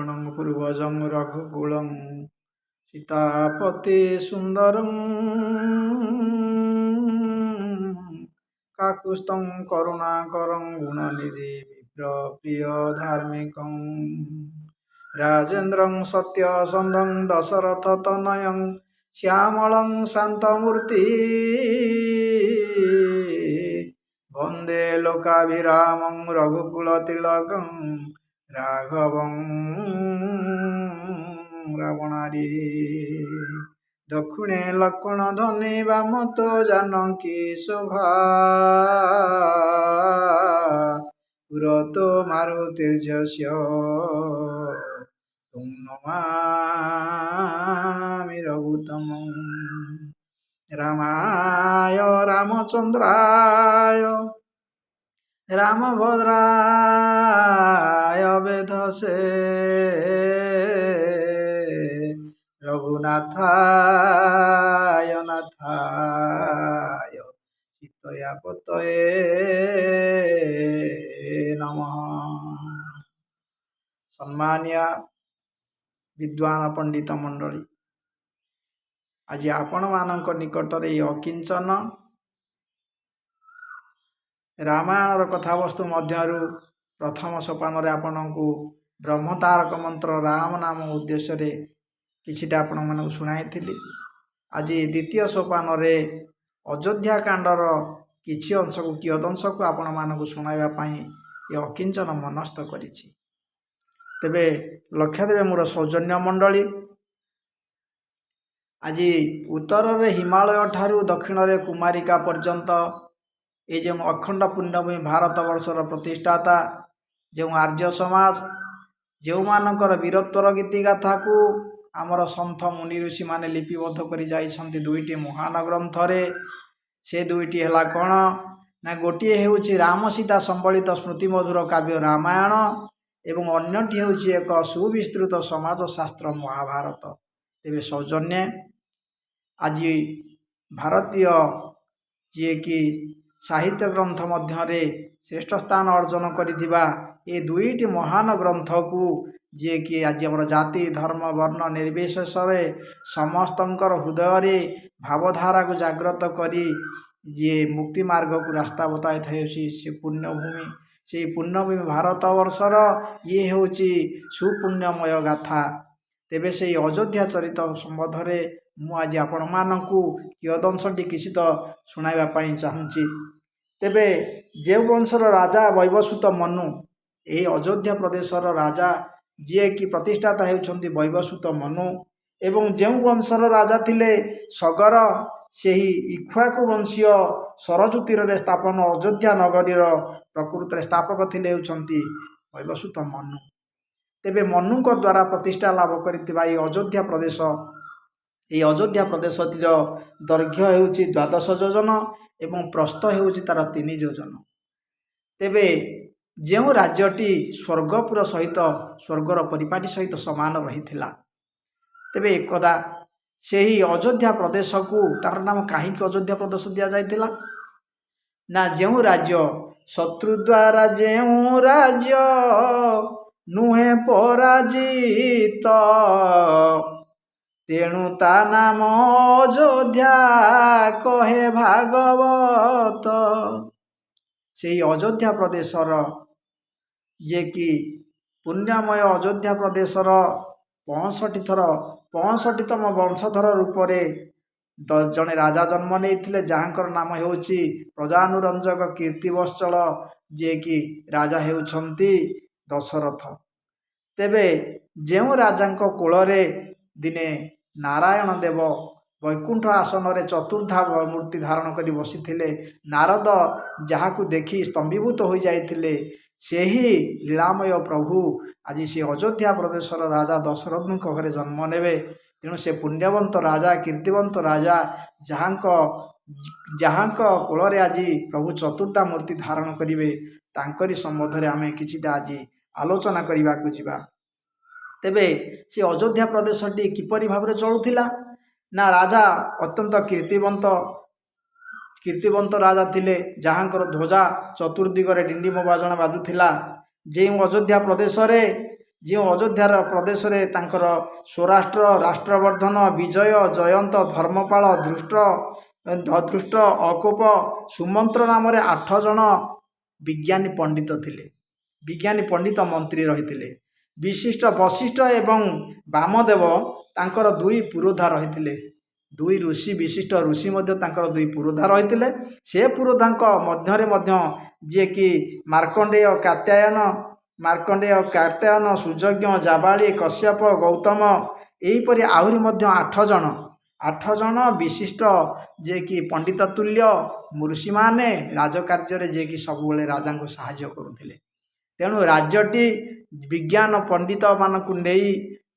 ଲକ୍ଷ୍ମଣଂ ପୂର୍ବଜଂ ରଘୁକୁଳଂ ସୀତାପତି ସୁନ୍ଦରଂ କାକୁସ୍ଥଂ କରୁଣାକରଂ ଗୁଣନିଧି ବିପ୍ରପ୍ରିୟ ଧାର୍ମିକଂ ରାଜେନ୍ଦ୍ରଂ ସତ୍ୟସନ୍ଧଂ ଦଶରଥ ତନୟଂ ଶ୍ୟାମଳଂ ଶାନ୍ତମୂର୍ତ୍ତି ବନ୍ଦେ ଲୋକାଭିରାମଂ ରଘୁକୁଳତିଳକଂ ରାଘବଂ ରାବଣାରି। ଦକ୍ଷିଣେ ଲକ୍ଷ୍ମଣ ଧନି ବାମ ତ ଜାନକୀ ଶୋଭା, ପୁରତ ମାରୁତିର୍ଯ୍ୟସ୍ୟ ତୁଂ ନମାମି ରଘୁତମଂ। ରାମାୟ ରାମଚନ୍ଦ୍ରାୟ ରାମଭଦ୍ରାୟ ବେଧସେ ରଘୁନାଥାୟ ନାଥାୟ ସୀତୟା ପତୟେ ନମଃ। ସମ୍ମାନୀୟ ବିଦ୍ୱାନ ପଣ୍ଡିତ ମଣ୍ଡଳୀ, ଆଜି ଆପଣମାନଙ୍କ ନିକଟରେ ଏହି ଅକିଞ୍ଚନ ରାମାୟଣର କଥାବସ୍ତୁ ମଧ୍ୟରୁ ପ୍ରଥମ ସୋପାନରେ ଆପଣଙ୍କୁ ବ୍ରହ୍ମତାରକ ମନ୍ତ୍ର ରାମ ନାମ ଉଦ୍ଦେଶ୍ୟରେ କିଛିଟା ଆପଣମାନଙ୍କୁ ଶୁଣାଇଥିଲି। ଆଜି ଦ୍ୱିତୀୟ ସୋପାନରେ ଅଯୋଧ୍ୟା କାଣ୍ଡର କିଛି ଅଂଶକୁ, କିୟଦଂଶକୁ ଆପଣମାନଙ୍କୁ ଶୁଣାଇବା ପାଇଁ ଏ ଅକିଞ୍ଚନ ମନସ୍ଥ କରିଛି। ତେବେ ଲକ୍ଷ୍ୟ ଦେବେ ମୋର ସୌଜନ୍ୟ ମଣ୍ଡଳୀ, ଆଜି ଉତ୍ତରରେ ହିମାଳୟ ଠାରୁ ଦକ୍ଷିଣରେ କୁମାରିକା ପର୍ଯ୍ୟନ୍ତ ଏ ଯେଉଁ ଅଖଣ୍ଡ ପୁଣ୍ୟଭୂମି ଭାରତବର୍ଷର ପ୍ରତିଷ୍ଠାତା ଯେଉଁ ଆର୍ଯ୍ୟ ସମାଜ, ଯେଉଁମାନଙ୍କର ବୀରତ୍ୱର ଗୀତିଗାଥାକୁ ଆମର ସନ୍ଥ ମୁନି ଋଷିମାନେ ଲିପିବଦ୍ଧ କରି ଯାଇଛନ୍ତି ଦୁଇଟି ମହାନ ଗ୍ରନ୍ଥରେ, ସେ ଦୁଇଟି ହେଲା କ'ଣ ନା ଗୋଟିଏ ହେଉଛି ରାମ ସୀତା ସମ୍ବଳିତ ସ୍ମୃତିମଧୁର କାବ୍ୟ ରାମାୟଣ ଏବଂ ଅନ୍ୟଟି ହେଉଛି ଏକ ସୁବିସ୍ତୃତ ସମାଜଶାସ୍ତ୍ର ମହାଭାରତ। ତେବେ ସୌଜନ୍ୟେ, ଆଜି ଭାରତୀୟ ଯିଏକି ସାହିତ୍ୟ ଗ୍ରନ୍ଥ ମଧ୍ୟରେ ଶ୍ରେଷ୍ଠ ସ୍ଥାନ ଅର୍ଜନ କରିଥିବା ଏ ଦୁଇଟି ମହାନ ଗ୍ରନ୍ଥକୁ, ଯିଏକି ଆଜି ଆମର ଜାତି ଧର୍ମ ବର୍ଣ୍ଣ ନିର୍ବିଶେଷରେ ସମସ୍ତଙ୍କର ହୃଦୟରେ ଭାବଧାରାକୁ ଜାଗ୍ରତ କରି ଯିଏ ମୁକ୍ତି ମାର୍ଗକୁ ରାସ୍ତା ବତାଇଥାଉଛି, ସେ ପୁଣ୍ୟଭୂମି, ସେଇ ପୁଣ୍ୟଭୂମି ଭାରତବର୍ଷର ଇଏ ହେଉଛି ସୁପୁଣ୍ୟମୟ ଗାଥା। ତେବେ ସେଇ ଅଯୋଧ୍ୟା ଚରିତ ସମ୍ବନ୍ଧରେ ମୁଁ ଆଜି ଆପଣମାନଙ୍କୁ କିୟଦଂଶଟି କିଛି ତ ଶୁଣାଇବା ପାଇଁ ଚାହୁଁଛି। ତେବେ ଯେଉଁ ବଂଶର ରାଜା ବୈବସୁତ ମନୁ, ଏହି ଅଯୋଧ୍ୟା ପ୍ରଦେଶର ରାଜା ଯିଏକି ପ୍ରତିଷ୍ଠାତା ହେଉଛନ୍ତି ବୈବସୁତ ମନୁ, ଏବଂ ଯେଉଁ ବଂଶର ରାଜା ଥିଲେ ସଗର, ସେହି ଇକ୍ଷ୍ୱାକୁ ବଂଶୀୟ ସରଜୁ ତୀରରେ ସ୍ଥାପନ ଅଯୋଧ୍ୟା ନଗରୀର ପ୍ରକୃତରେ ସ୍ଥାପକ ଥିଲେ ହେଉଛନ୍ତି ବୈବସୁତ ମନୁ। ତେବେ ମନୁଙ୍କ ଦ୍ୱାରା ପ୍ରତିଷ୍ଠା ଲାଭ କରିଥିବା ଏହି ଅଯୋଧ୍ୟା ପ୍ରଦେଶ, ଏହି ଅଯୋଧ୍ୟା ପ୍ରଦେଶଟିର ଦୈର୍ଘ୍ୟ ହେଉଛି 12 ଯୋଜନ ଏବଂ ପ୍ରସ୍ଥ ହେଉଛି ତାର 3 ଯୋଜନ। ତେବେ ଯେଉଁ ରାଜ୍ୟଟି ସ୍ୱର୍ଗପୁର ସହିତ, ସ୍ୱର୍ଗର ପରିପାଟୀ ସହିତ ସମାନ ରହିଥିଲା। ତେବେ ଏକଦା ସେହି ଅଯୋଧ୍ୟା ପ୍ରଦେଶକୁ ତାର ନାମ କାହିଁକି ଅଯୋଧ୍ୟା ପ୍ରଦେଶ ଦିଆଯାଇଥିଲା ନା, ଯେଉଁ ରାଜ୍ୟ ଶତ୍ରୁ ଦ୍ୱାରା ଯେଉଁ ରାଜ୍ୟ ନୁହେଁ ପରାଜିତ, ତେଣୁ ତା ନାମ ଅଯୋଧ୍ୟା କହେ ଭାଗବତ। ସେଇ ଅଯୋଧ୍ୟା ପ୍ରଦେଶର, ଯିଏକି ପୁଣ୍ୟମୟ ଅଯୋଧ୍ୟା ପ୍ରଦେଶର 65 ଥର 65ତମ ବଂଶଧର ରୂପରେ ଜଣେ ରାଜା ଜନ୍ମ ନେଇଥିଲେ, ଯାହାଙ୍କର ନାମ ହେଉଛି ପ୍ରଜାନୁରଞ୍ଜକ କୀର୍ତ୍ତିବତ୍ସଳ, ଯିଏକି ରାଜା ହେଉଛନ୍ତି ଦଶରଥ। ତେବେ ଯେଉଁ ରାଜାଙ୍କ କୋଳରେ ଦିନେ ନାରାୟଣ ଦେବ ବୈକୁଣ୍ଠ ଆସନରେ ଚତୁର୍ଦ୍ଧା ମୂର୍ତ୍ତି ଧାରଣ କରି ବସିଥିଲେ, ନାରଦ ଯାହାକୁ ଦେଖି ସ୍ତମ୍ଭୀଭୂତ ହୋଇଯାଇଥିଲେ, ସେହି ଲୀଳାମୟ ପ୍ରଭୁ ଆଜି ସେ ଅଯୋଧ୍ୟା ପ୍ରଦେଶର ରାଜା ଦଶରଥଙ୍କ ଘରେ ଜନ୍ମ ନେବେ। ତେଣୁ ସେ ପୁଣ୍ୟବନ୍ତ ରାଜା, କୀର୍ତ୍ତିବନ୍ତ ରାଜା, ଯାହାଙ୍କ କୋଳରେ ଆଜି ପ୍ରଭୁ ଚତୁର୍ଦ୍ଧା ମୂର୍ତ୍ତି ଧାରଣ କରିବେ, ତାଙ୍କରି ସମ୍ବନ୍ଧରେ ଆମେ କିଛିଟା ଆଜି ଆଲୋଚନା କରିବାକୁ ଯିବା। ତେବେ ସେ ଅଯୋଧ୍ୟା ପ୍ରଦେଶଟି କିପରି ଭାବରେ ଚଳୁଥିଲା ନା, ରାଜା ଅତ୍ୟନ୍ତ କୀର୍ତ୍ତିବନ୍ତ ରାଜା ଥିଲେ, ଯାହାଙ୍କର ଧ୍ୱଜା ଚତୁର୍ଦିଗରେ ଡିଣ୍ଡିମ ବାଜଣା ବାଜୁଥିଲା। ଯେଉଁ ଅଯୋଧ୍ୟା ପ୍ରଦେଶରେ ଯେଉଁ ଅଯୋଧ୍ୟାର ପ୍ରଦେଶରେ ତାଙ୍କର ସ୍ୱରାଷ୍ଟ୍ର, ରାଷ୍ଟ୍ରବର୍ଦ୍ଧନ, ବିଜୟ, ଜୟନ୍ତ, ଧର୍ମପାଳ, ଧୃଷ୍ଟ, ଧୃଷ୍ଟ, ଅକୋପ, ସୁମନ୍ତ୍ର ନାମରେ 8 ଜଣ ବିଜ୍ଞାନୀ ପଣ୍ଡିତ ଥିଲେ, ବିଜ୍ଞାନୀ ପଣ୍ଡିତ ମନ୍ତ୍ରୀ ରହିଥିଲେ। ବିଶିଷ୍ଟ ବଶିଷ୍ଠ ଏବଂ ବାମଦେବ ତାଙ୍କର 2 ପୁରୋଧା ରହିଥିଲେ। 2 ଋଷି, ବିଶିଷ୍ଟ ଋଷି ମଧ୍ୟ ତାଙ୍କର 2 ପୁରୋଧା ରହିଥିଲେ। ସେ ପୁରୋଧାଙ୍କ ମଧ୍ୟରେ ମଧ୍ୟ ଯିଏକି ମାର୍କଣ୍ଡେୟ, କାତ୍ୟାୟନ, ମାର୍କଣ୍ଡେୟ, କାତ୍ୟାୟନ, ସୁଯଜ୍ଞ, ଜାବାଳି, କଶ୍ୟପ, ଗୌତମ, ଏହିପରି ଆହୁରି ମଧ୍ୟ 8 ଜଣ, 8 ଜଣ ବିଶିଷ୍ଟ ଯିଏକି ପଣ୍ଡିତ ତୁଲ୍ୟ ଋଷିମାନେ ରାଜକାର୍ଯ୍ୟରେ ଯିଏକି ସବୁବେଳେ ରାଜାଙ୍କୁ ସାହାଯ୍ୟ କରୁଥିଲେ। ତେଣୁ ରାଜ୍ୟଟି ବିଜ୍ଞାନ ପଣ୍ଡିତମାନଙ୍କୁ ନେଇ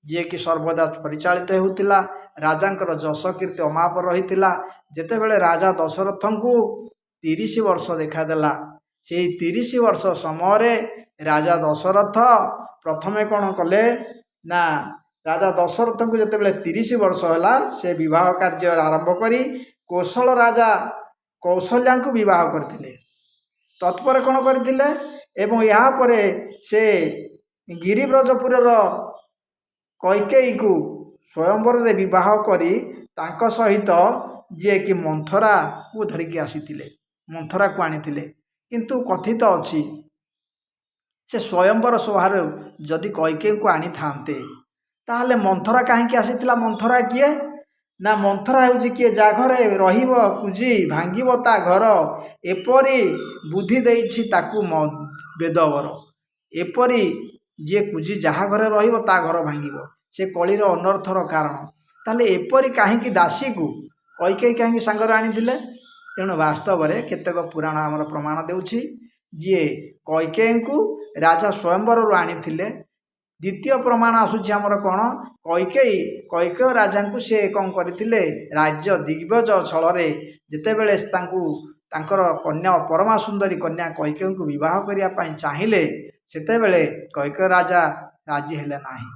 ଯିଏକି ସର୍ବଦା ପରିଚାଳିତ ହେଉଥିଲା। ରାଜାଙ୍କର ଯଶ କୀର୍ତ୍ତି ଅମାପ ରହିଥିଲା। ଯେତେବେଳେ ରାଜା ଦଶରଥଙ୍କୁ 30 ବର୍ଷ ଦେଖାଦେଲା, ସେଇ 30 ବର୍ଷ ସମୟରେ ରାଜା ଦଶରଥ ପ୍ରଥମେ କ'ଣ କଲେ ନା, ରାଜା ଦଶରଥଙ୍କୁ ଯେତେବେଳେ 30 ବର୍ଷ ହେଲା, ସେ ବିବାହ କାର୍ଯ୍ୟ ଆରମ୍ଭ କରି କୌଶଳ ରାଜା କୌଶଲ୍ୟାଙ୍କୁ ବିବାହ କରିଥିଲେ। ତତ୍ପରେ କ'ଣ କରିଥିଲେ ଏବଂ ଏହାପରେ ସେ ଗିରିବ୍ରଜପୁରର କୈକେୟୀକୁ ସ୍ୱୟମ୍ବରରେ ବିବାହ କରି ତାଙ୍କ ସହିତ ଯିଏକି ମନ୍ଥରାକୁ ଧରିକି ଆସିଥିଲେ, ମନ୍ଥରାକୁ ଆଣିଥିଲେ। କିନ୍ତୁ କଥିତ ଅଛି, ସେ ସ୍ୱୟମ୍ବର ସଭାରୁ ଯଦି କୈକେୟୀଙ୍କୁ ଆଣିଥାନ୍ତେ, ତାହେଲେ ମନ୍ଥରା କାହିଁକି ଆସିଥିଲା? ମନ୍ଥରା କିଏ ନା, ମନ୍ଥରା ହେଉଛି କିଏ? ଯା ଘରେ ରହିବ କୁଜି, ଭାଙ୍ଗିବ ତା ଘର, ଏପରି ବୁଦ୍ଧି ଦେଇଛି ତାକୁ ବେଦବର। ଏପରି ଯିଏ କୁଜି ଯାହା ଘରେ ରହିବ ତା ଘର ଭାଙ୍ଗିବ, ସେ କଳିର ଅନର୍ଥର କାରଣ। ତାହେଲେ ଏପରି କାହିଁକି ଦାସୀକୁ କୈକେୟୀ କାହିଁକି ସାଙ୍ଗରେ ଆଣିଥିଲେ? ତେଣୁ ବାସ୍ତବରେ କେତେକ ପୁରାଣ ଆମର ପ୍ରମାଣ ଦେଉଛି, ଯିଏ କୈକେୟୀଙ୍କୁ ରାଜା ସ୍ୱୟମ୍ବରରୁ ଆଣିଥିଲେ। ଦ୍ୱିତୀୟ ପ୍ରମାଣ ଆସୁଛି ଆମର କ'ଣ? କୈକେୟୀ, କୈକେୟ ରାଜାଙ୍କୁ ସେ କ'ଣ କରିଥିଲେ? ରାଜ୍ୟ ଦିଗ୍ବିଜୟ ଛଳରେ ଯେତେବେଳେ ତାଙ୍କୁ ତାଙ୍କର କନ୍ୟା, ପରମା ସୁନ୍ଦରୀ କନ୍ୟା କୈକେୟୀଙ୍କୁ ବିବାହ କରିବା ପାଇଁ ଚାହିଁଲେ, ସେତେବେଳେ କୈକେୟ ରାଜା ରାଜି ହେଲେ ନାହିଁ।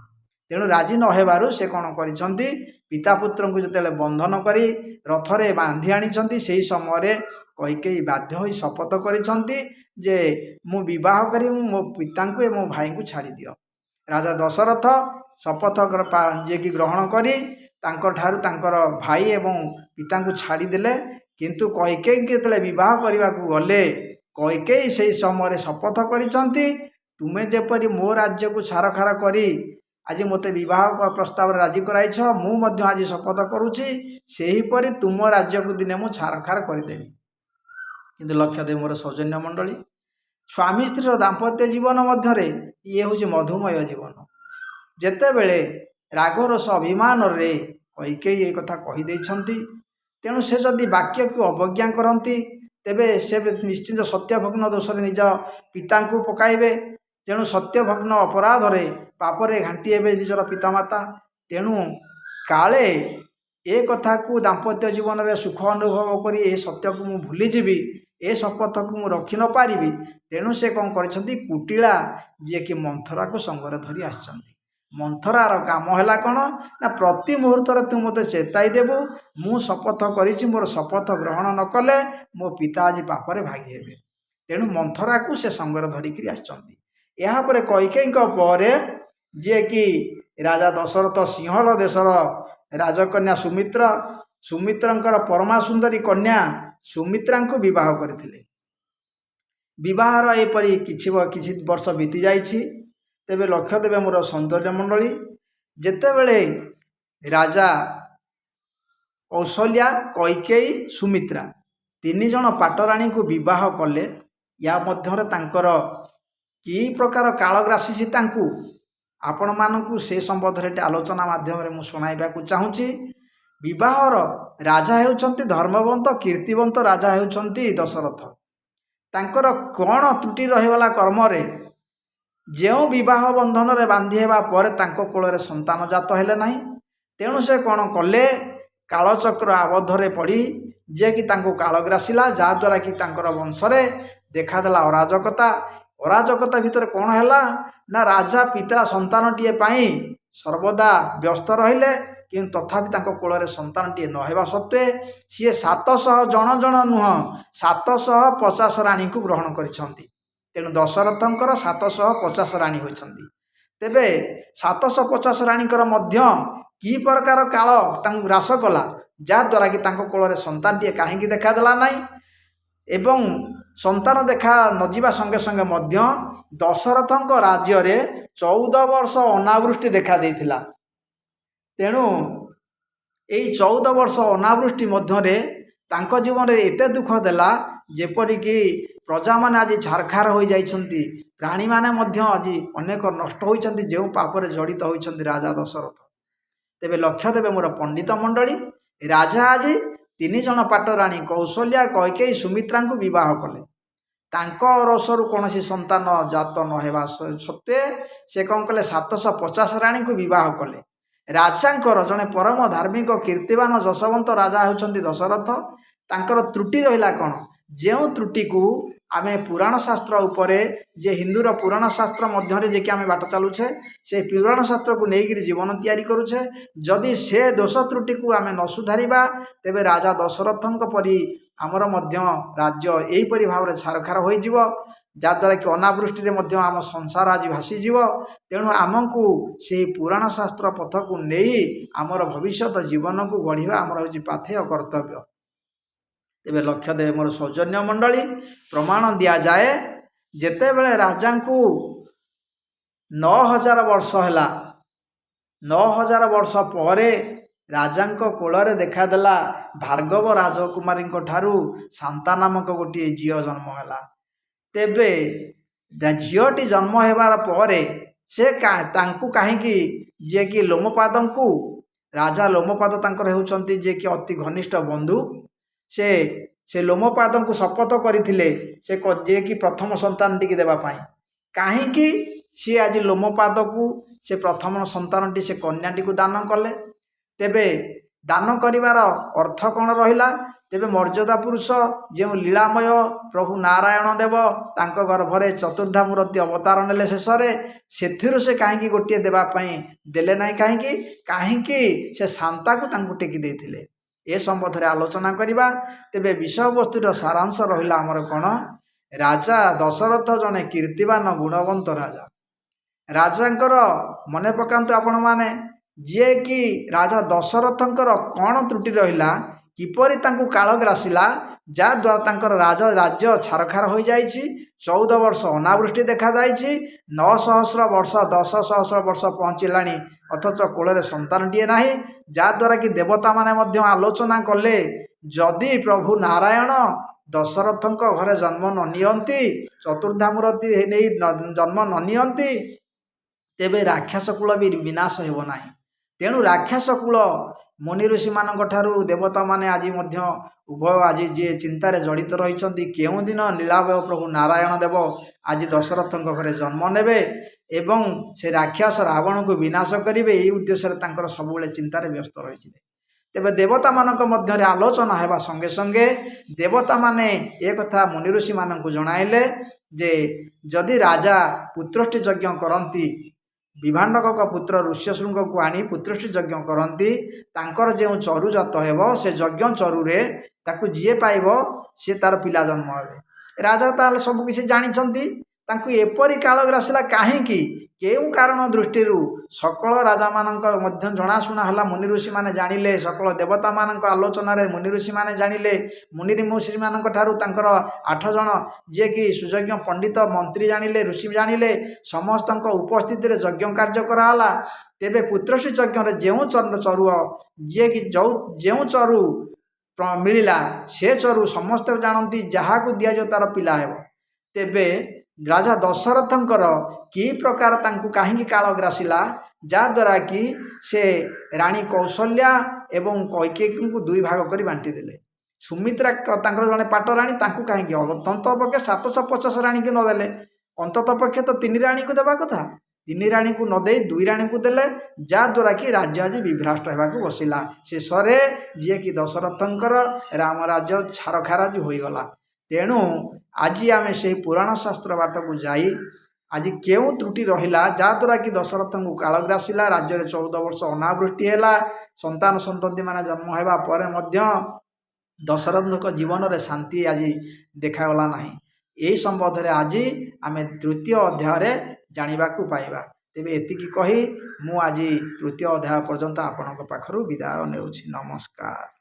ତେଣୁ ରାଜି ନ ହେବାରୁ ସେ କ'ଣ କରିଛନ୍ତି? ପିତା ପୁତ୍ରଙ୍କୁ ଯେତେବେଳେ ବନ୍ଧନ କରି ରଥରେ ବାନ୍ଧି ଆଣିଛନ୍ତି, ସେହି ସମୟରେ କୈକେୟୀ ବାଧ୍ୟ ହୋଇ ଶପଥ କରିଛନ୍ତି ଯେ ମୁଁ ବିବାହ କରି ମୋ ପିତାଙ୍କୁ ଏବଂ ଭାଇଙ୍କୁ ଛାଡ଼ିଦିଅ। ରାଜା ଦଶରଥ ଶପଥ ଯିଏକି ଗ୍ରହଣ କରି ତାଙ୍କଠାରୁ ତାଙ୍କର ଭାଇ ଏବଂ ପିତାଙ୍କୁ ଛାଡ଼ିଦେଲେ। କିନ୍ତୁ କୈକେୟୀଙ୍କୁ ଯେତେବେଳେ ବିବାହ କରିବାକୁ ଗଲେ, କୈକେୟୀ ସେହି ସମୟରେ ଶପଥ କରିଛନ୍ତି, ତୁମେ ଯେପରି ମୋ ରାଜ୍ୟକୁ ଛାରଖାର କରି ଆଜି ମୋତେ ବିବାହ ପ୍ରସ୍ତାବରେ ରାଜି କରାଇଛ, ମୁଁ ମଧ୍ୟ ଆଜି ଶପଥ କରୁଛି ସେହିପରି ତୁମ ରାଜ୍ୟକୁ ଦିନେ ମୁଁ ଛାରଖାର କରିଦେବି। କିନ୍ତୁ ଲକ୍ଷ୍ୟ ଦେବ ମୋର ସୌଜନ୍ୟ ମଣ୍ଡଳୀ, ସ୍ୱାମୀ ସ୍ତ୍ରୀର ଦାମ୍ପତ୍ୟ ଜୀବନ ମଧ୍ୟରେ ଇଏ ହେଉଛି ମଧୁମୟ ଜୀବନ। ଯେତେବେଳେ ରାଗ ରୋଷ ଅଭିମାନରେ କୈକେୟୀ ଏ କଥା କହିଦେଇଛନ୍ତି, ତେଣୁ ସେ ଯଦି ବାକ୍ୟକୁ ଅବଜ୍ଞା କରନ୍ତି, ତେବେ ସେ ନିଶ୍ଚିନ୍ତ ସତ୍ୟଭଗ୍ନ ଦୋଷରେ ନିଜ ପିତାଙ୍କୁ ପକାଇବେ। ତେଣୁ ସତ୍ୟଭଗ୍ନ ଅପରାଧରେ ପାପରେ ଘାଣ୍ଟି ହେବେ ନିଜର ପିତାମାତା। ତେଣୁ କାଳେ ଏ କଥାକୁ ଦାମ୍ପତ୍ୟ ଜୀବନରେ ସୁଖ ଅନୁଭବ କରି ଏ ସତ୍ୟକୁ ମୁଁ ଭୁଲିଯିବି, ଏ ଶପଥକୁ ମୁଁ ରଖି ନପାରିବି, ତେଣୁ ସେ କ'ଣ କରିଛନ୍ତି? କୁଟିଳା ଯିଏକି ମନ୍ଥରାକୁ ସଙ୍ଗରେ ଧରି ଆସିଛନ୍ତି। ମନ୍ଥରାର କାମ ହେଲା କ'ଣ ନା, ପ୍ରତି ମୁହୂର୍ତ୍ତରେ ତୁ ମୋତେ ଚେତାଇ ଦେବୁ, ମୁଁ ଶପଥ କରିଛି, ମୋର ଶପଥ ଗ୍ରହଣ ନ କଲେ ମୋ ପିତା ଆଜି ପାପରେ ଭାଗି ହେବେ। ତେଣୁ ମନ୍ଥରାକୁ ସେ ସଙ୍ଗରେ ଧରିକିରି ଆସିଛନ୍ତି। ଏହାପରେ କୈକେୟୀଙ୍କ ପରେ ଯିଏକି ରାଜା ଦଶରଥ ସିଂହଳ ଦେଶର ରାଜକନ୍ୟା ସୁମିତ୍ର, ସୁମିତ୍ରଙ୍କର ପରମା ସୁନ୍ଦରୀ କନ୍ୟା ସୁମିତ୍ରାଙ୍କୁ ବିବାହ କରିଥିଲେ। ବିବାହର ଏପରି କିଛି କିଛି ବର୍ଷ ବିତି ଯାଇଛି। ତେବେ ଲକ୍ଷ୍ୟ ଦେବେ ମୋର ସୌନ୍ଦର୍ଯ୍ୟ ମଣ୍ଡଳୀ, ଯେତେବେଳେ ରାଜା କୌଶଲ୍ୟା, କୈକେୟୀ, ସୁମିତ୍ରା 3 ଜଣ ପାଟରାଣୀଙ୍କୁ ବିବାହ କଲେ, ୟା ମଧ୍ୟରେ ତାଙ୍କର କି ପ୍ରକାର କାଳଗ୍ରାସିଛି ତାଙ୍କୁ, ଆପଣମାନଙ୍କୁ ସେ ସମ୍ବନ୍ଧରେ ଆଲୋଚନା ମାଧ୍ୟମରେ ମୁଁ ଶୁଣାଇବାକୁ ଚାହୁଁଛି। ବିବାହର ରାଜା ହେଉଛନ୍ତି ଧର୍ମବନ୍ତ, କୀର୍ତ୍ତିବନ୍ତ ରାଜା ହେଉଛନ୍ତି ଦଶରଥ। ତାଙ୍କର କ'ଣ ତ୍ରୁଟି ରହିଗଲା କର୍ମରେ, ଯେଉଁ ବିବାହ ବନ୍ଧନରେ ବାନ୍ଧି ହେବା ପରେ ତାଙ୍କ କୋଳରେ ସନ୍ତାନ ଜାତ ହେଲେ ନାହିଁ? ତେଣୁ ସେ କ'ଣ କଲେ? କାଳଚକ୍ର ଆବଦ୍ଧରେ ପଡ଼ି ଯିଏକି ତାଙ୍କୁ କାଳଗ୍ରାସିଲା, ଯାହାଦ୍ୱାରା କି ତାଙ୍କର ବଂଶରେ ଦେଖାଦେଲା ଅରାଜକତା। ଅରାଜକତା ଭିତରେ କ'ଣ ହେଲା ନା, ରାଜା ପିତା ସନ୍ତାନଟିଏ ପାଇଁ ସର୍ବଦା ବ୍ୟସ୍ତ ରହିଲେ, କିନ୍ତୁ ତଥାପି ତାଙ୍କ କୋଳରେ ସନ୍ତାନଟିଏ ନ ହେବା ସତ୍ତ୍ୱେ ସିଏ 700 ଜଣ ଜଣ ନୁହଁ, 750 ରାଣୀଙ୍କୁ ଗ୍ରହଣ କରିଛନ୍ତି। ତେଣୁ ଦଶରଥଙ୍କର 750 ରାଣୀ ହୋଇଛନ୍ତି। ତେବେ 750 ରାଣୀଙ୍କର ମଧ୍ୟ କି ପ୍ରକାର କାଳ ତାଙ୍କୁ ଗ୍ରାସ କଲା, ଯାହାଦ୍ୱାରା କି ତାଙ୍କ କୋଳରେ ସନ୍ତାନଟିଏ କାହିଁକି ଦେଖାଦେଲା ନାହିଁ, ଏବଂ ସନ୍ତାନ ଦେଖା ନଯିବା ସଙ୍ଗେ ସଙ୍ଗେ ମଧ୍ୟ ଦଶରଥଙ୍କ ରାଜ୍ୟରେ 14 ବର୍ଷ ଅନାବୃଷ୍ଟି ଦେଖା ଦେଇଥିଲା। ତେଣୁ ଏଇ 14 ବର୍ଷ ଅନାବୃଷ୍ଟି ମଧ୍ୟରେ ତାଙ୍କ ଜୀବନରେ ଏତେ ଦୁଃଖ ଦେଲା, ଯେପରିକି ପ୍ରଜାମାନେ ଆଜି ଛାରଖାର ହୋଇଯାଇଛନ୍ତି, ପ୍ରାଣୀମାନେ ମଧ୍ୟ ଆଜି ଅନେକ ନଷ୍ଟ ହୋଇଛନ୍ତି, ଯେଉଁ ପାପରେ ଜଡ଼ିତ ହୋଇଛନ୍ତି ରାଜା ଦଶରଥ। ତେବେ ଲକ୍ଷ୍ୟ ଦେବେ ମୋର ପଣ୍ଡିତ ମଣ୍ଡଳୀ, ରାଜା ଆଜି 3 ଜଣ ପାଟରାଣୀ କୌଶଲ୍ୟା, କୈକେୟୀ, ସୁମିତ୍ରାଙ୍କୁ ବିବାହ କଲେ। ତାଙ୍କ ରସରୁ କୌଣସି ସନ୍ତାନ ଜାତ ନ ହେବା ସତ୍ତ୍ୱେ ସେ କ'ଣ କଲେ? 750 ରାଣୀଙ୍କୁ ବିବାହ କଲେ। ରାଜାଙ୍କର ଜଣେ ପରମ ଧାର୍ମିକ କୀର୍ତ୍ତିବାନ ଯଶବନ୍ତ ରାଜା ହେଉଛନ୍ତି ଦଶରଥ। ତାଙ୍କର ତ୍ରୁଟି ରହିଲା କ'ଣ? ଯେଉଁ ତ୍ରୁଟିକୁ ଆମେ ପୁରାଣ ଶାସ୍ତ୍ର ଉପରେ, ଯେ ହିନ୍ଦୁର ପୁରାଣ ଶାସ୍ତ୍ର ମଧ୍ୟରେ ଯିଏକି ଆମେ ବାଟ ଚାଲୁଛେ, ସେ ପୁରାଣ ଶାସ୍ତ୍ରକୁ ନେଇକରି ଜୀବନ ତିଆରି କରୁଛେ, ଯଦି ସେ ଦୋଷ ତ୍ରୁଟିକୁ ଆମେ ନ ସୁଧାରିବା, ତେବେ ରାଜା ଦଶରଥଙ୍କ ପରି ଆମର ମଧ୍ୟ ରାଜ୍ୟ ଏହିପରି ଭାବରେ ଛାରଖାର ହୋଇଯିବ, ଯାହାଦ୍ୱାରା କି ଅନାବୃଷ୍ଟିରେ ମଧ୍ୟ ଆମ ସଂସାର ଆଜି ଭାସିଯିବ। ତେଣୁ ଆମକୁ ସେହି ପୁରାଣ ଶାସ୍ତ୍ର ପଥକୁ ନେଇ ଆମର ଭବିଷ୍ୟତ ଜୀବନକୁ ଗଢ଼ିବା ଆମର ହେଉଛି ପାଥେୟ କର୍ତ୍ତବ୍ୟ। ତେବେ ଲକ୍ଷ୍ୟ ଦେବେ ମୋର ସୌଜନ୍ୟ ମଣ୍ଡଳୀ, ପ୍ରମାଣ ଦିଆଯାଏ ଯେତେବେଳେ ରାଜାଙ୍କୁ 9000 ବର୍ଷ ହେଲା, 9000 ବର୍ଷ ପରେ ରାଜାଙ୍କ କୋଳରେ ଦେଖାଦେଲା ଭାର୍ଗବ ରାଜକୁମାରୀଙ୍କ ଠାରୁ ଶାନ୍ତା ନାମକ ଗୋଟିଏ ଝିଅ ଜନ୍ମ ହେଲା। ତେବେ ଝିଅଟି ଜନ୍ମ ହେବାର ପରେ ସେ ତାଙ୍କୁ କାହିଁକି, ଯିଏକି ଲୋମପାଦଙ୍କୁ, ରାଜା ଲୋମପାଦ ତାଙ୍କର ହେଉଛନ୍ତି ଯିଏକି ଅତି ଘନିଷ୍ଠ ବନ୍ଧୁ, ସେ ଲୋମପାଦଙ୍କୁ ଶପଥ କରିଥିଲେ ସେ ଯିଏକି ପ୍ରଥମ ସନ୍ତାନଟିକି ଦେବା ପାଇଁ। କାହିଁକି ସିଏ ଆଜି ଲୋମପାଦକୁ ସେ ପ୍ରଥମ ସନ୍ତାନଟି, ସେ କନ୍ୟାଟିକୁ ଦାନ କଲେ? ତେବେ ଦାନ କରିବାର ଅର୍ଥ କ'ଣ ରହିଲା? ତେବେ ମର୍ଯ୍ୟାଦା ପୁରୁଷ ଯେଉଁ ଲୀଳାମୟ ପ୍ରଭୁ ନାରାୟଣ ଦେବ ତାଙ୍କ ଗର୍ଭରେ ଚତୁର୍ଦ୍ଧା ମୂର୍ତ୍ତି ଅବତାର ନେଲେ ଶେଷରେ, ସେଥିରୁ ସେ କାହିଁକି ଗୋଟିଏ ଦେବା ପାଇଁ ଦେଲେ ନାହିଁ? କାହିଁକି ସେ ଶାନ୍ତାକୁ ତାଙ୍କୁ ଟେକି ଦେଇଥିଲେ? ଏ ସମ୍ବନ୍ଧରେ ଆଲୋଚନା କରିବା। ତେବେ ବିଷୟବସ୍ତୁର ସାରାଂଶ ରହିଲା ଆମର କ'ଣ? ରାଜା ଦଶରଥ ଜଣେ କୀର୍ତ୍ତିବାନ ଗୁଣବନ୍ତ ରାଜା। ରାଜାଙ୍କର ମନେ ପକାନ୍ତୁ ଆପଣମାନେ, ଯିଏକି ରାଜା ଦଶରଥଙ୍କର କ'ଣ ତ୍ରୁଟି ରହିଲା, କିପରି ତାଙ୍କୁ କାଳ ଗ୍ରାସିଲା, ଯାହାଦ୍ୱାରା ତାଙ୍କର ରାଜ୍ୟ ଛାରଖାର ହୋଇଯାଇଛି, 14 ବର୍ଷ ଅନାବୃଷ୍ଟି ଦେଖାଯାଇଛି, 9 ସହସ୍ର ବର୍ଷ, 10 ସହସ୍ର ବର୍ଷ ପହଞ୍ଚିଲାଣି, ଅଥଚ କୋଳରେ ସନ୍ତାନଟିଏ ନାହିଁ, ଯାହାଦ୍ୱାରା କି ଦେବତାମାନେ ମଧ୍ୟ ଆଲୋଚନା କଲେ, ଯଦି ପ୍ରଭୁ ନାରାୟଣ ଦଶରଥଙ୍କ ଘରେ ଜନ୍ମ ନ ନିଅନ୍ତି, ଚତୁର୍ଦ୍ଧାମୂର୍ତ୍ତି ନେଇ ଜନ୍ମ ନ ନିଅନ୍ତି, ତେବେ ରାକ୍ଷସ କୂଳ ବି ବିନାଶ ହେବ ନାହିଁ। ତେଣୁ ରାକ୍ଷସ କୂଳ ମୁନି ଋଷିମାନଙ୍କ ଠାରୁ ଦେବତାମାନେ ଆଜି ମଧ୍ୟ ଉଭୟ ଆଜି ଯିଏ ଚିନ୍ତାରେ ଜଡ଼ିତ ରହିଛନ୍ତି, କେଉଁଦିନ ନୀଳାବୟ ପ୍ରଭୁ ନାରାୟଣ ଦେବ ଆଜି ଦଶରଥଙ୍କ ଘରେ ଜନ୍ମ ନେବେ ଏବଂ ସେ ରାକ୍ଷସ ରାବଣକୁ ବିନାଶ କରିବେ, ଏହି ଉଦ୍ଦେଶ୍ୟରେ ତାଙ୍କର ସବୁବେଳେ ଚିନ୍ତାରେ ବ୍ୟସ୍ତ ରହିଥିଲେ। ତେବେ ଦେବତାମାନଙ୍କ ମଧ୍ୟରେ ଆଲୋଚନା ହେବା ସଙ୍ଗେ ସଙ୍ଗେ ଦେବତାମାନେ ଏକଥା ମୁନି ଋଷିମାନଙ୍କୁ ଜଣାଇଲେ ଯେ ଯଦି ରାଜା ପୁତ୍ରଷ୍ଟି ଯଜ୍ଞ କରନ୍ତି, ବିଭାଣ୍ଡକଙ୍କ ପୁତ୍ର ଋଷ୍ୟଶୃଙ୍ଗକୁ ଆଣି ପୁତ୍ରଷ୍ଟି ଯଜ୍ଞ କରନ୍ତି, ତାଙ୍କର ଯେଉଁ ଚରୁ ଜାତ ହେବ, ସେ ଯଜ୍ଞ ଚରୁରେ ତାକୁ ଯିଏ ପାଇବ ସିଏ ତାର ପିଲା ଜନ୍ମ ହେବେ। ରାଜା ତାହେଲେ ସବୁ କିଛି ଜାଣିଛନ୍ତି, ତାଙ୍କୁ ଏପରି କାଳ ଗ୍ରାସିଲା କାହିଁକି, କେଉଁ କାରଣ ଦୃଷ୍ଟିରୁ? ସକଳ ରାଜାମାନଙ୍କ ମଧ୍ୟ ଜଣାଶୁଣା ହେଲା, ମୁନି ଋଷିମାନେ ଜାଣିଲେ, ସକଳ ଦେବତାମାନଙ୍କ ଆଲୋଚନାରେ ମୁନି ଋଷିମାନେ ଜାଣିଲେ, ମୁନି ଋଷିମାନଙ୍କ ଠାରୁ ତାଙ୍କର 8 ଜଣ ଯିଏକି ସୁଯଜ୍ଞ ପଣ୍ଡିତ ମନ୍ତ୍ରୀ ଜାଣିଲେ, ଋଷି ଜାଣିଲେ, ସମସ୍ତଙ୍କ ଉପସ୍ଥିତିରେ ଯଜ୍ଞ କାର୍ଯ୍ୟ କରାହେଲା। ତେବେ ପୁତ୍ରଶ୍ରୀ ଯଜ୍ଞରେ ଯେଉଁ ଚରୁଅ ଯିଏକି ଯେଉଁ ଚରୁ ମିଳିଲା, ସେ ଚରୁ ସମସ୍ତେ ଜାଣନ୍ତି ଯାହାକୁ ଦିଆଯିବ ତାର ପିଲା ହେବ। ତେବେ ରାଜା ଦଶରଥଙ୍କର କି ପ୍ରକାର ତାଙ୍କୁ କାହିଁକି କାଳ ଗ୍ରାସିଲା, ଯାହାଦ୍ୱାରା କି ସେ ରାଣୀ କୌଶଲ୍ୟା ଏବଂ କୈକେୟୀଙ୍କୁ 2 ଭାଗ କରି ବାଣ୍ଟିଦେଲେ। ସୁମିତ୍ରା ତାଙ୍କର ଜଣେ ପାଟ ରାଣୀ, ତାଙ୍କୁ କାହିଁକି ଅନ୍ତତଃ ପକ୍ଷେ 750 ରାଣୀକି ନଦେଲେ, ଅନ୍ତତଃ ପକ୍ଷେ ତ 3 ରାଣୀକୁ ଦେବା କଥା, 3 ରାଣୀକୁ ନ ଦେଇ 2 ରାଣୀକୁ ଦେଲେ, ଯାହାଦ୍ୱାରା କି ରାଜ୍ୟ ଆଜି ବିଭ୍ରାଷ୍ଟ ହେବାକୁ ବସିଲା। ଶେଷରେ ଯିଏକି ଦଶରଥଙ୍କର ରାମରାଜ୍ୟ ଛାରଖାର ଆଜି ହୋଇଗଲା। ତେଣୁ ଆଜି ଆମେ ସେହି ପୁରାଣ ଶାସ୍ତ୍ର ବାଟକୁ ଯାଇ ଆଜି କେଉଁ ତ୍ରୁଟି ରହିଲା, ଯାହାଦ୍ୱାରା କି ଦଶରଥଙ୍କୁ କାଳ ଗ୍ରାସିଲା, ରାଜ୍ୟରେ 14 ବର୍ଷ ଅନାବୃଷ୍ଟି ହେଲା, ସନ୍ତାନ ସନ୍ତତିମାନେ ଜନ୍ମ ହେବା ପରେ ମଧ୍ୟ ଦଶରଥଙ୍କ ଜୀବନରେ ଶାନ୍ତି ଆଜି ଦେଖାଗଲା ନାହିଁ। ଏହି ସମ୍ବନ୍ଧରେ ଆଜି ଆମେ ତୃତୀୟ ଅଧ୍ୟାୟରେ ଜାଣିବାକୁ ପାଇବା। ତେବେ ଏତିକି କହି ମୁଁ ଆଜି ତୃତୀୟ ଅଧ୍ୟାୟ ପର୍ଯ୍ୟନ୍ତ ଆପଣଙ୍କ ପାଖରୁ ବିଦାୟ ନେଉଛି। ନମସ୍କାର।